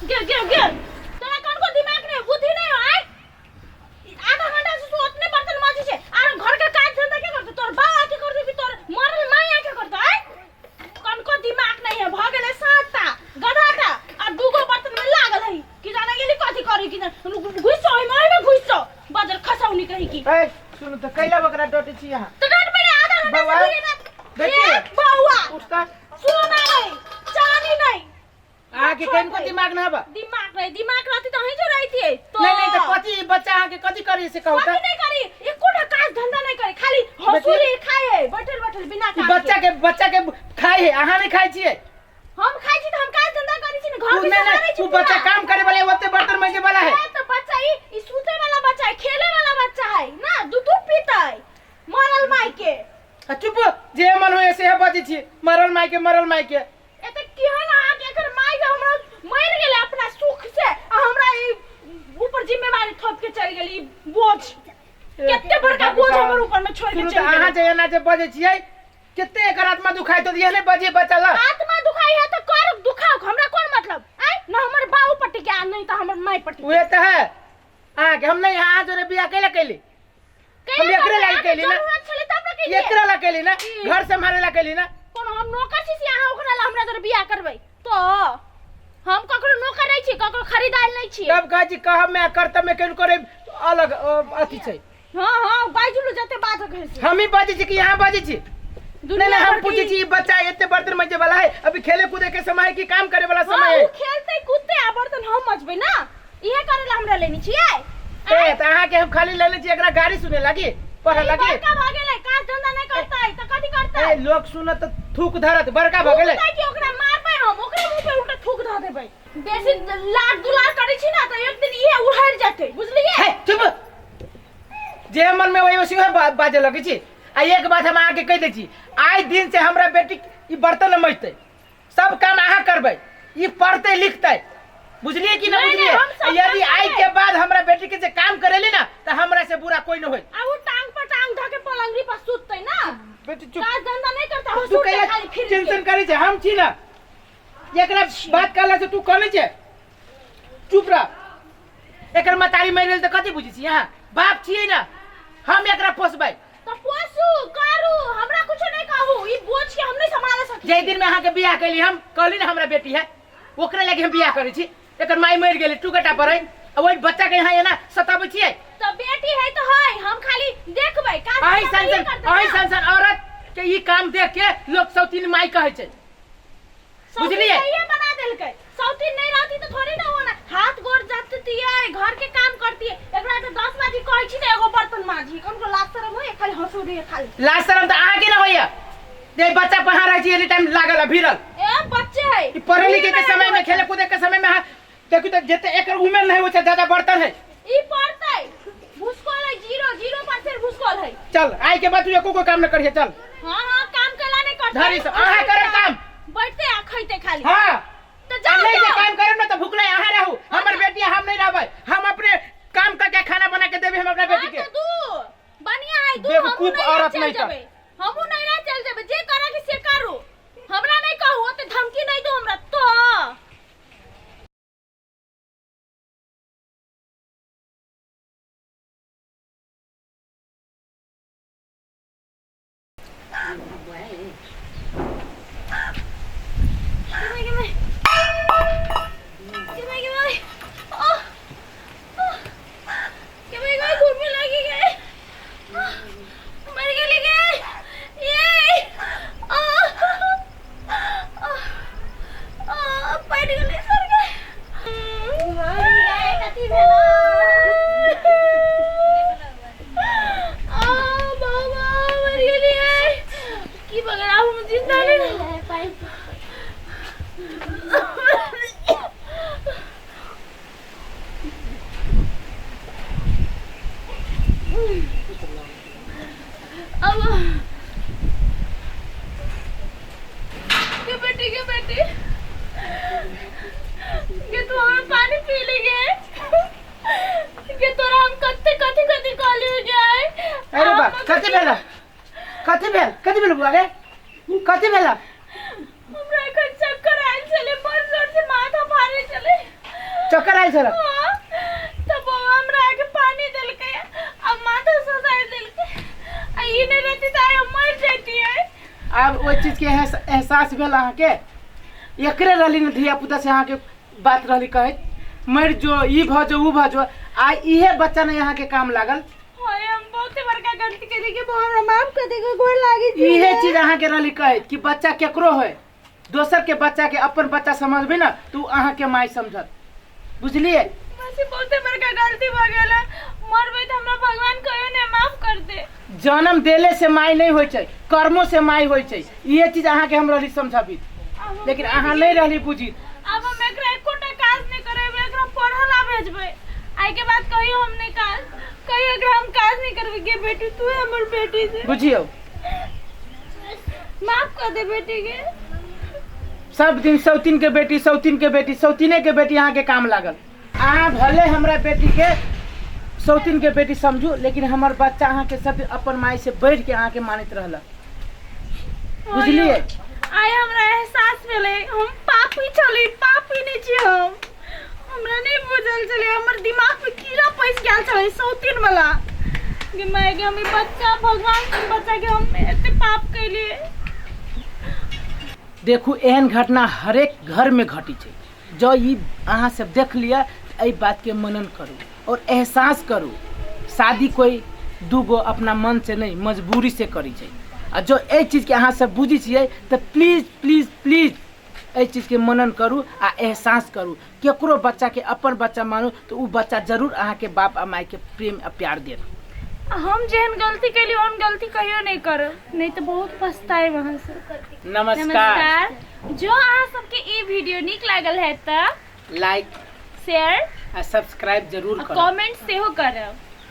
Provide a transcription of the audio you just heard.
गे गे गे, तोरा कोन को दिमाग नहीं, बुद्धि नहीं हो? आय आधा घंटा से तू ओतने बर्तन माजे छे, आर घर के काज धंधा के करते? तोर बा आके करते कि तोर मरल माई आके करते? आय कौन को दिमाग नहीं है। भ गेलै सातटा गधाटा आ दूगो बर्तन में लागल है कि जाने गेली कथी करी कि घुसो ओहिमे, ओहिमे घुसो बजर खसौनी कही की। ए सुनू तऽ, कैला बकरा डटे छी अहाँ? तो डांट मेरे आधा घंटा बौआ, से घुरे ना। बेटी। ए, बौआ उठता। सोना नहीं, चांदी नहीं। अहाँके कनिको दिमाग न हबा? दिमाग नहीं, दिमाग रहती तो अहीं जो रहती है तो। नहीं नहीं, तऽ कथी ई बच्चा अहाँके कथी करी से कहू कथी तऽ? नहीं करी, एकोटा काज धंधा नहीं करी, खाली हंसुली खाए है बैठल बैठल बिना ई काम बच्चा के, बच्चा के खाइ है, अहाँ नहीं खाइ छियै? हम खाइ छी तऽ हम काज धंधा करै छी ने, घर उ के नहीं सम्हारै नहीं छी उ बच्चा पूरा। काम करे वाला है, ओते बर्तन मांजे वाला है। ए, तो बच्चा ई सूते वाला बच्चा है, खेले वाला बच्चा है ना, दूध दूध पीता है मरल माई के। आ चुप, जे मन होय से बजै छी, मरल माय के, मरल माय के। एते केहन अहाँके एकर माय जे हमरा मरि गेलै अपना सुख से आ हमरा ई ऊपर जिम्मेवारी थोप के चलि गेली, ई बोझ कते बड़का बोझ हमर ऊपर में छोड़ के सुनू चलि तऽ, अहाँ गेलै। जे एना जे बजै छियै, कते एकर आत्मा दुखाइ तो एहने बजे बच्चा ला। आत्मा दुखाई है तो कर दुखाओ, हमरा कोन मतलब? आय न हमर बाऊ पट्टी के आ नहीं तो हमर माई पट्टी के। उहे तऽ है अहाँके, हम नहीं अहाँ जोरे बियाह कैला कैली? हम एकरे लागी कैली ना। जरूरत छलै तब ने कैलियै। एकरा ला कैली ना। की? घर सम्हारे ला कैली ना। कोनो हम नौकर छी से अहाँ ओकरा ला हमरा जोरे बियाह करबै? तो हम ककरो नौकर नहीं छी, ककरो खरीदार नहीं छी। तब कहै छी कहब में आ करतब में केहन करे अलग अथी छै। हाँ हाँ, बाजू जते बात घर से। हम ही बाजै छी कि यहाँ बाजै छी? नहीं नहीं, हम पूछे छी, ई बच्चा एते बर्तन मजे वाला है, अभी खेले कूदे के समय है कि काम करे वाला हाँ, समय है? उ खेलते कूदते आ बर्तन हम मजबै ना, इहे करे ला हमरा लेनी छियै। ए त अहाँ के हम खाली लेने छी एकरा गाड़ी सुने लागी, पढ़े लागी? बड़का भऽ गेलै, काज धंधा नहीं करतै त कथी करतै? ए लोग सुनत त थूक धरत, बड़का भऽ गेलै। थूकतै कि ओकरा मारबै हम, ओकरे मुंह पे उल्टा थूक धऽ देबै। बेसी लाड दुलार करै छी ना त एक दिन इहे उहड़ जेतै, बुझलियै? हे चुप, जे मन में वही वैसे बाजे लगै छी। आ एक बात हम अहाँके कहि दै छी, आइ दिन से हमरा बेटी ई बर्तन न मजतै, सब काम अहाँ करबै, ई पढ़तै लिखतै, बुझलियै कि ना? नहीं, बुझलियै? नहीं, हम सब यदि काम आइ करबै। के बाद हमरा बेटी के जे काम करेली ना तऽ हमरा से बुरा कोई न होई। आ उ टांग पर टांग धऽ के पलंगरी पर सुततै ना। बेटी चुप। काज धंधा नहीं करता हो, तू सुततै कहिया खाली फिर के। टेंशन करै छै, हम छी ना। एकरा बात कहला से तू कहने छै, चुप रह। एकर मतारी मरि गेल तऽ कथी बुझै छी अहाँ? बाप छियै ना हम, एकरा पोसबै। तऽ पोसू करू, हमरा कुछो नहीं कहू, ई बोझ के हम नहीं संभाल सकी। जाहि दिन में अहाँके बियाह कैली, हम कहली ना हमरा बेटी है, ओकरे लागी हम बियाह करै छी। एकर माय मरि गेलै, टुकटा पर है, आ ओहि बच्चा के यहाँ एना सताबै छियै। तऽ बेटी है तो है, हम खाली देखबै काज अही धंधा सन तऽ सन ई करतै अही ना। सन सन औरत के ई काम देख के लोग सौतीन माय कहै छै। सौतीन बुझलियै? सहिए बना देलकै। सौतीन नहीं रहती तो थोड़ी ना होना हाथ गोड़ जाती है, घर के काम करती है। एकरा तो 10 बजे कहै छी ने एगो बर्तन माजी, कौन को लाज शरम होय? खाली हंसू खाली। लाज शरम तऽ अहाँके ना होइया जे बच्चा पर अहाँ रहै छी एनी टाइम लागल आ भिड़ल। ए बच्चे है। ई पढ़े लिखे के समय में, खेले कूदे के समय में अहाँ देखू तऽ जते एकर उमेर नहीं होइ छै ज्यादा बर्तन है। ई पढ़तै भूसकोल है, 0 0% भूसकोल है। चल, आइ के बाद तू एको को काम न करिहे, चल। हाँ हाँ, काम केला नहीं करते। धरी सब, अहाँ करब काम। बैठते आ खैते खाली। हाँ। तो जाओ, नहीं जे जाओ। काम करब ना तऽ भुखले अहाँ रहू, हमर बेटी हम नहीं रहबै। हम अपने काम करके खाना बना के देबै हम अपना बेटी हाँ, के। तो दू बढ़िया है, दू। बेवकूफ हमहूँ नैहर औरत चल नहीं तऽ। जेबै, हमहूँ नैहर चल जेबै, जे करे के से करू, हमरा नहीं कहू, ओते धमकी नहीं दू हमरा तो। घुरमी लागि गए, मर गेली गे ये, आ आ पड़ गेलै सर गे, मर गए, कथी भेलो? आ बाबा, मर गेलियै की बगड़ा, हम जिंदा नहीं। अब के बेटी, के बेटी के तू हमें पानी पी ली गे, के तोरा हम कते कथी कथी कहली जाए। अरे बा, कथी भेल? कथी भेल? कथी भेल बुआ गे? कथी भेल? हमरा एखन चक्कर आयल छलै, बड़ जोर से माथा फाड़े छलै। जोकर आयल छल। हाँ, तब बौआ हमरा आके पानी देलकै आ माथा ससारि देलकै आ ई नहि रहती तऽ आइ हम मरि जैतियै। आब ओहि चीजके एहसास भेल अहाँके? एकरे रहली ने धिया पुता से अहाँके बात रहली कहैत मरि जो, ई भऽ जो, उ भऽ जो, आ इहे बच्चा ने अहाँके काम लागल। हाय, हम बहुते बड़का गलती केली के बौआ, हमरा माफ कर दे, गोर लागी छी। इहे चीज अहाँके रहली कहैत कि बच्चा केकरो होय, दोसर के बच्चा के अपन बच्चा समझबै ने तऽ उ अहाँके माय समझत, बुझलियै? बस बहुते बड़का गलती भऽ गेल है। मरबै तऽ हमरा भगवान कहियो नहि माफ कर दे। जन्म देले से माय नहि होइ छै, कर्मो से माय होइ छै। इहे चीज अहाँके हम रहली समझाबी, लेकिन अहाँ नहि रहली बुझी। आब हम एकरा एकोटा काज नहि करेबै, एकरा पढ़ऽ ला भेजबै। आइ के बाद कहियो हम नहि काज, कहियो एकरा हम काज नहि करबै। गे बेटी, तू हमर बेटी छै, बुझियौ, माफ कर दे बेटी के। सब दिन सौतीन के बेटी, सौतीन के बेटी, सौतीने के बेटी अहाँके काम लागल। अहाँ भले हमरा बेटी के सौतीन के बेटी समझू, लेकिन हमर बच्चा अहाँके सब दिन अपन माय से बढ़ि के अहाँके मानैत रहल, बुझलियै? आइ हमरा एहसास भेलै हम पापी छली, पापी नहि छी हम। हमरा नहि बुझल छलै, हमर दिमाग में कीड़ा पैस गेल छलै सौतीन वाला। गे माय गे, हम ई बच्चा भगवान के बच्चा के हम एते पाप कैलियै। देखू, एहन घटना हरेक घर में घटी छै। जँ ई अहाँ सब देख लिअ तऽ एहि बातके मनन करू और एहसास करू। शादी कोई दूगो अपना मन से नहीं, मजबूरी से करै छै। आ जँ एहि चीजके अहाँ सब बुझै छियै तऽ प्लीज प्लीज प्लीज एहि चीजके मनन करू आ एहसास करू। केकरो बच्चाके अपन बच्चा मानू तऽ ओ बच्चा जरूर अहाँके बाप आ मायके प्रेम आ प्यार देत। हम जेहन गलती केली ओहन गलती कहियो नहि करब, नहीं तऽ बहुत पछताएब अहाँ सब। नमस्कार। नमस्कार। जो अहाँ सबके ई वीडियो नीक लागल है तऽ लाइक, शेयर आ सब्सक्राइब जरूर करब, कमेंट सेहो करब।